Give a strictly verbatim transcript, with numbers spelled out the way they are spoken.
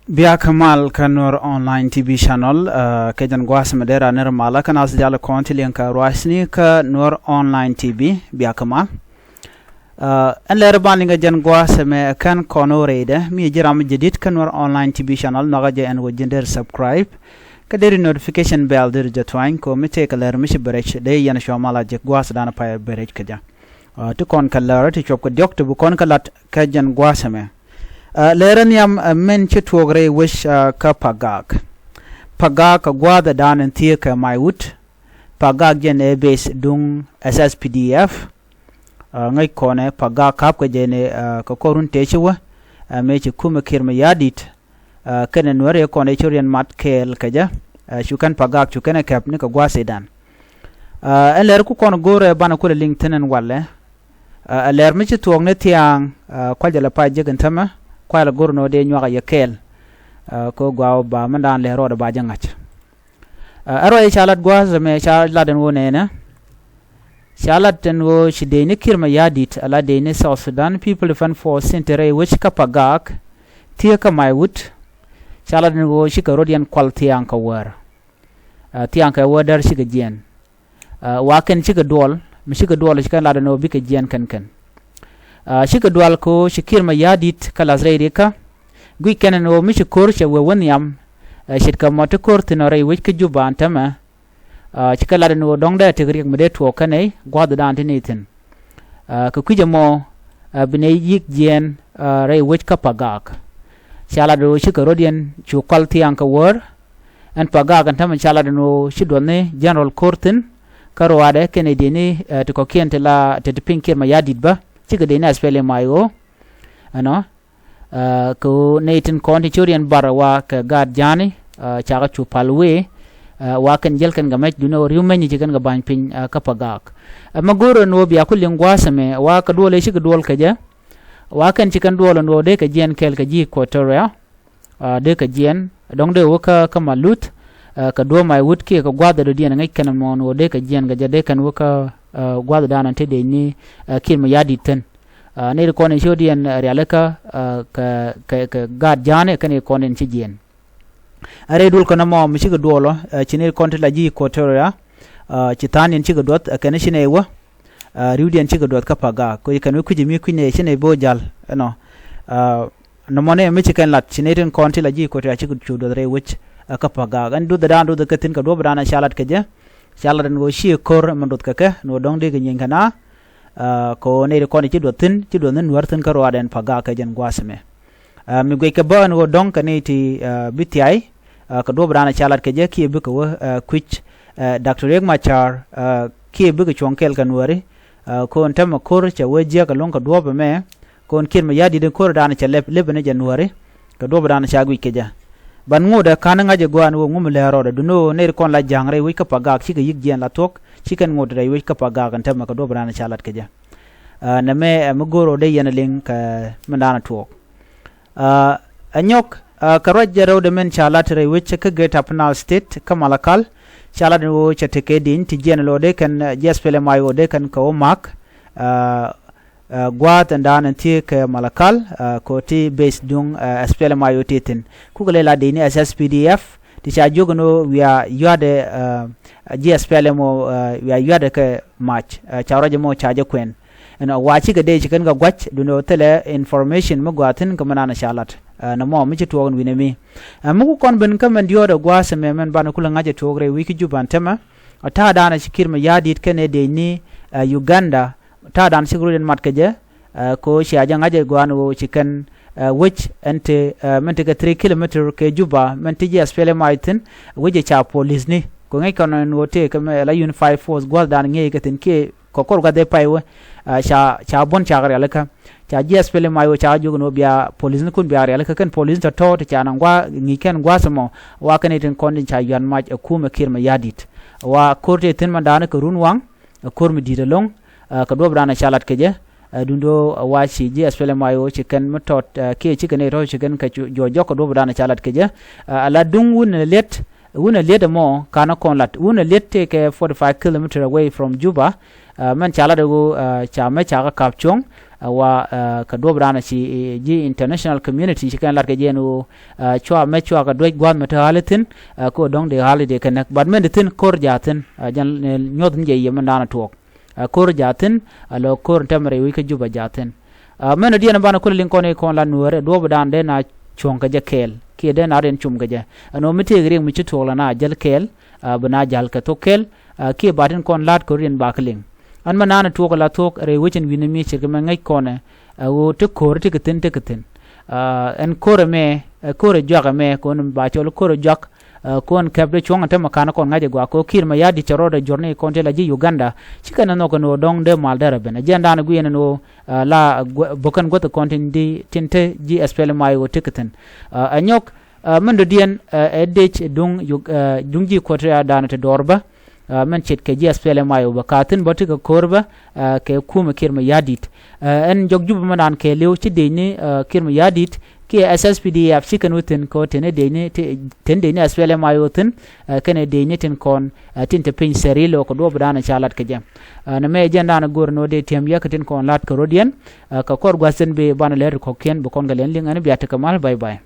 Biak mal kä Nuer Online T V channel, uh, kɛ jɛn gua̱a̱th mɛ dee ra nir malä kä nath jal kɔn ti liŋ kä ruacni kä Nuer Online T V, biak mal. Uh, ɛn lɛr ban liŋ kä jɛn gua̱a̱th mɛ kɛn kɔn wä rɛydɛ mi ji̱ ram jɛ dit kä Nuer Online T V channel, nhɔkä jɛ ɛn wä ji̱n der subscribe kä der notification bell der jɛ tuany kɛ mi tëë kɛ lɛr mi ci bɛ rɛc dee yɛn cua mal a jɛ gua̱a̱th dan pay bɛ rɛc kä jɛ. Uh, ti kɔn kɛ lɛr ti cuɔp kɛ diɔk ti bi kɔn kɛ lat kä jɛn gua̱a̱th mɛ. Uh, lɛr nhiam, uh, mɛn ci tuɔɔk rɛy wec, uh, kä Pagak. Pagak kɛ gua̱a̱th dan in thiee kɛ Maiwut. Pagak jɛn ɛ base duŋ S S P D F. Uh, ŋäc kɔnɛ Pagak ka̱p kɛ jɛn ɛ, uh, kɛ kɔr run tëë ci wä. Uh, mëë ci kumɛ Kiir Mayardit. Uh, kɛnɛ Nuäri kɔn ɛ ci riɛn mat kɛɛl kɛ jɛ. Uh, cu kɛn Pagak cu kɛn ɛ kɛp ni kɛ gua̱a̱th idan. Uh, ɛn lɛr ku kɔn go̱rɛ banɛ kulɛ liŋ thi̱n ɛn walɛ. Uh, ɛ lɛr mi ci thuɔɔk ni thia̱a̱ŋ, uh, kua̱c jɛ lɛ pay jek ɛn tämɛ, kua̱c lɛ go̱r ni wä dee nyuak a yɛ kɛɛl. Uh, kɛ gɔaa ba mɛn daan lɛ rɔɔdɛ ba jɛ ŋa̱c. Uh, ɛ ruac ca lat gua̱a̱th ɛmɛ ca lat ɛn ɣöö nɛɛnɛ. Ca lat ɛn ɣöö ci dee ni Kiir Mayardit, ala dee ni South Sudan People Defense Force Center rɛy wec kä Pagak, thiee kä Maiwut. Ca lat ɛn ɣöö cikɛ rɔ̱diɛn kual thia̱a̱ŋ kɛ wäär. Uh, thia̱a̱ŋ kɛ wäär däär cikɛ jiɛɛn. Uh, wa kɛn cikɛ duɔl, mi cikɛ duɔl ci kɛn lat ɛn ɣöö bikɛ jiɛɛn kɛn kɛn. Uh, cikɛ dual kɛ ɣöö ci Kiir Mayardit kä lath rɛy rikä. Guic kɛn ɛn ɣöö mi ci ko̱r cɛ wee wä nhiam. Uh, ce̱tkɛ mɔ ti ko̱r thi̱n ɔ rɛy wec kä Juba ɛn tämɛ. Uh, ci kɛ lat ɛn ɣöö dɔ̱ŋ dee tek riɛk mi dee tuɔɔk kɛn ɛ gua̱a̱th dan ti ni thi̱n. Uh, kɛ kui̱c ɛmɔ, uh, bi nɛ yi̱k jiɛɛn, uh, rɛy wec kä Pagak. Ca lat ɛn ɣöö cikɛ rɔ̱diɛn cu kual thia̱a̱ŋ kɛ wäär. Ɛn Pagak ɛn tämɛ ca lat ɛn ɣöö ci duɔth ni General ko̱r thi̱n. Kä ruaadɛ kɛnɛ dee ni, uh, ti kɔ̱kiɛn ti la ti ti piny Kiir Mayardit bä. Cikɛ dee ni S P L M I O. Ɛnɔ, uh, kɛ ɣöö nɛy tin kɔn ti ci rɔ̱diɛn bar wa kɛ gaat ja̱a̱ni, uh, cakɛ cu pal wee, uh, wa kɛn jäl kɛn kɛ mɛc duundɛ ɣöö ri̱w mɛny ci kɛn kɛ ba̱ny piny, uh, kä Pagak. Uh, mɛ go̱o̱rɛ ni ɣöö bia ku liŋ gua̱a̱th ɛmɛ wa kɛ duɔl ëë cikɛ duɔl kɛ jɛ. Wa kɛn ci kɛn duɔl ɛn ɣöö dee kɛ jiɛɛn kɛɛl kɛ ji̱ Equatoria. Uh, dee kɛ jiɛɛn, dɔ̱ŋ dee wä kä, kä Malut, uh, kɛ duɔ̱ɔ̱p Maiwut kiɛ kɛ gua̱a̱th ɛ dɔ̱diɛn ŋäc kɛn ɛmɔ ɛn ɣöö dee kɛ jiɛɛn kɛ jɛ dee kɛn wä kä, uh, gua̱a̱th dan ɛn te dee ni, uh, Kiir Mayardit thi̱n. Uh, nɛy ti kɔn in ci rɔ̱diɛn, uh, rialikä, uh, kɛ, kɛ, kɛ gaat ja̱a̱ni kɛn in kɔn in ci jiɛɛn. A rɛy duɔl kɔn ɛmɔ mi cikɛ duɔlɔ, uh, ci nɛy ti kɔn ti la ji̱ Equatoria, uh, ci tha̱a̱ŋdiɛn cikɛ duɔth, uh, kɛn ci nɛy wä, uh, ri̱wdiɛn cikɛ duɔth kä Pagak. Kɛ ɣöö kɛn wä kui̱c mi kui̱c nɛy ci nɛy bo̱o̱ ja̱l, ɛnɔ. Uh, nɔmɔ nɛy mi ci kɛn lat ci nɛy tin kɔn ti la ji̱ Equatoria cikɛ cu duɔth rɛy wec, uh, kä Pagak. Ɛn duɔth dan duɔth kɛ thi̱n kɛ duɔ̱ɔ̱p dan ca lat kɛ jɛ. Ca lat ɛn ɣöö ciɛ ko̱r ɛmɛ duɔth kɛ kɛ, ɛn ɣöö dɔ̱ŋ dee kɛ nyieny kɛ na. Uh, kɛ ɣöö nɛy ti kɔn ci duɔth thi̱n, ci duɔth ni Nuäär thi̱n kä ruaadɛ ɛn Pagak kɛ jɛn gua̱a̱th ɛmɛ. Uh, mi guic kɛ bä ɛn ɣöö dɔ̱ŋ kɛ nɛy ti, uh, bi thiay, uh, kɛ duɔ̱ɔ̱p dan ca lat kɛ jɛ kiɛ bikɛ wä, uh, kui̱c, uh, Doctor Riek Machar, uh, kiɛ bikɛ cuɔ̱ŋ kɛɛl kɛ Nuääri, uh, kɔn täämɛ ko̱r cɛ wee jiäk ɛlɔ̱ŋ kɛ duɔ̱ɔ̱p ɛmɛ, kɔn Kiir Mayardit in ko̱r dan cɛ lɛp, lɛp ni jɛ Nuääri, kɛ duɔ̱ɔ̱p dan ca guic kɛ jɛ. Ban ŋotdɛ ka̱n ŋa̱c ɛ gɔaa ɛn ɣöö ŋu mi lɛɛr rɔɔdɛ duundɛ ɣöö nɛy ti kɔn la ja̱a̱ŋ rɛy wec kä Pagak cikɛ yi̱k jiɛɛn la thuɔ̱k, ci kɛn ŋot rɛy wec kä Pagak ɛn täämɛ kɛ duɔ̱ɔ̱p dan ca lat kɛ jɛ. Uh, nɛmɛ, uh, mi go̱o̱r ɣöö dee yɛn ɛ liŋ kɛ mi dan ɛ tuɔɔk. Uh, ɛ nyɔk, uh, kɛ ruac jɛ rɛwdɛ mɛn ca lat rɛy wec kä Greater Upper Nile State kä Malakal, ca lat ɛn ɣöö cɛ tekɛ di̱ny ti jiɛɛn lɔ dee kɛn, uh, ji̱ S P L M I O dee kɛn kɛ wä ma̱k, uh, uh, gua̱a̱th ɛn dan ɛn thiee kɛ Malakal, uh, kɛ ɣöö ti base duŋ, uh, S P L M I O ti thi̱n. Kukɛ lɛ la di̱ny ni S S P D F, ti ca jiök ɛn ɣöö wiaa yua̱tdɛ, uh, ji̱ S P L M O, uh, wiaa yua̱tdɛ kɛ mac, uh, ca ruac ɛmɔ ca jɛ kuɛn. Ɛn ɣöö wa cikɛ dee ci kɛn kɛ gua̱c, duundɛ ɣöö thilɛ information mi gɔaa thi̱n kɛ mi naan ca lat. Uh, nɔmɔ mi ci tuɔɔk ɛn wi̱nɛ mi. Uh, mi ku kɔn ben kä mɛn diɔ̱ɔ̱dɛ gua̱a̱th ɛmɛ mɛn banɛ kulɛ ŋa̱c ɛ tuɔɔk rɛy wec kä Juba ɛn täämɛ. Uh, ta̱a̱ dan ci Kiir Mayardit kɛnɛ dee ni, uh, Uganda. Ta̱a̱ dan cikɛ rɔ̱diɛn mat kɛ jɛ, uh, kɛ ɣöö cia jɛ ŋa̱c ɛ gɔaa ɛn ɣöö ci kɛn, uh, wec ɛn te, uh, mɛn tekɛ three kilometer kɛ Juba, mɛn ti ji̱ S P L M I thi̱n, wec ɛ ca polisni. Kɛ ɣöö ŋäc kɔn ɛn ɣöö tëëkɛ mɛ la Unified Force gua̱a̱th dan ŋi̱eec kɛ thi̱n kiɛ kɛ kɔr gua̱th ëë pay wä, uh, ca, ca buɔ̱n cakɛ rialikä. Ca ji̱ S P L M I O cakɛ jiök ɛn ɣöö bia polisnikun bia rialikä kɛn polisni tɔ̱tɔ̱ ti ca naŋ gua̱a̱th ŋi̱i̱c kɛn gua̱a̱th ɛmɔ, wa kɛn i̱ tin kɔn tin ca yuan mac ɛ kumɛ Kiir Mayardit. Wa ko̱r tëë thi̱n mɛn da̱a̱n kɛ run waŋ, ɛ ko̱r mi di̱i̱t ɛlɔ̱ŋ, ɛ kɛ duɔ̱ɔ̱p dan ɛ ca lat kɛ jɛ, ɛ duundɛ ɣöö ɛ wa ci ji̱ S P L M I O ci kɛn mi tɔt, ɛ kiɛ cikɛ nɛy tɔ̱ ci kɛn kɛ cu-, juɔc jɔk kɛ duɔ̱ɔ̱p dan ɛ ca lat kɛ jɛ, ɛ ala duŋ wun ɛ liet, wun ɛ liet ɛmɔ ka̱n ɛ kɔn lat, wun ɛ liet tëëkɛ forty-five kilometer away from Juba, ɛ mɛn ca lat ɛ ɣöö, ɛ ca mɛ ca kɛ ka̱p cuɔ̱ŋ, Ɛ wa, ɛ, kɛ duɔ̱ɔ̱p dan ci, ɛ, ji̱ international community ci kɛn lat kɛ jɛ ɛn ɣöö, ɛ, cua mɛ cua kɛ duec gua̱a̱th mi te ɣa̱li thi̱n, ɛ, kɛ ɣöö dɔ̱ŋ dee ɣa̱li dee kɛ näk. But mɛn di thi̱n ko̱r ja̱ thi̱n, ɛ, jɛn, ɛ, nyuɔ̱th ni jɛ yɛ mɛn dan tuɔɔk. Ɛ, ko̱r ja̱ thi̱n, ɛ, lɔ ko̱r tɛmɛ rɛy wec kä Juba ja̱ thi̱n. Ɛ, mɛn di diɛn banɛ kulɛ liŋ kɔn i̱ kɔn la Nuäärɛ duɔ̱ɔ̱p dan dee na cuɔ̱ŋ kɛ jɛ kɛɛl kiɛ dee na riɛn cum kɛ jɛ. Ɛn ɣöö mi tëëk riɛk mi ci tuɔɔk la na jäl kɛɛl, ɛ, bi na ja̱l kɛ thok kɛɛl, ɛ, kiɛ ba tin kɔn la̱t ko̱r riɛn ba kɛ liŋ. An mɛ naan tuɔɔk la thuɔɔk rɛy wecin wi̱n mi cirkɛ mɛ ŋäc kɔnɛ, ɛ, ɣöö ti ko̱r ti kɛ thi̱n ti kɛ thi̱n. Ɛ, ɛn ko̱r ɛmɛ, ɛ, ko̱r ɛ juak ɛmɛ kɔn ba cɔl ko̱r ɛ juak, ɛ, kɔn kɛp dee cuɔ̱ŋ ɛn tämɛ ka̱n kɔn ŋa̱c ɛ gɔaa kɛ ɣöö Kiir Mayardit cɛ rɔɔdɛ juɔ̱rni kɔn ti la ji̱ Uganda. Cikɛ nɛ nhɔk ɛn ɣöö dɔ̱ŋ dee mal dɛr ɛ ben. Ɛ jɛn daanɛ guiɛn ɛn ɣöö, ɛ, la, ɛ, guɛ-, bo̱kɛn guäth kɔn tin di, tin te ji̱ S P L M I O ti kɛ thi̱n. Ɛ, ɛ nyɔk, ɛ, mɛn dɔ̱diɛn, ɛ, ɛ dec duŋ, ɛ, duŋ ji̱ kuɔt, ɛ, daanɛ ti dɔɔr bä. Ɛ, mɛn ce̱tkɛ ji̱ S P L M I O bä ka thi̱n bä ti kɛ ko̱r bä, ɛ, kɛ kumɛ Kiir Mayardit. Ɛ, ɛn jɔk Juba mɛn daan kɛɛliw ci dec ni, ɛ, Kiir Mayardit kiɛ S S P D F ci kɛn wä thi̱n kɛ ɣöö teni dec ni, ti-, teni dec ni S P L M I O thi̱n, ɛ, kɛnɛ dec ni tin kɔn, ɛ, tin te piny thɛri lo̱k kɛ duɔ̱ɔ̱p daanɛ ca lat kɛ jɛ. Ɛ, nɛ mɛ jɛn daanɛ go̱r ni wä dee tiɛm yɛ kɛ tin kɔn lat kɛ rɔ̱diɛn, ɛ, kɛ kɔr gua̱th thi̱n bi banɛ lɛr kɔ̱kiɛn bi kɔn kɛ lɛn liŋ ɛn bia tekɛ mal. Bye bye.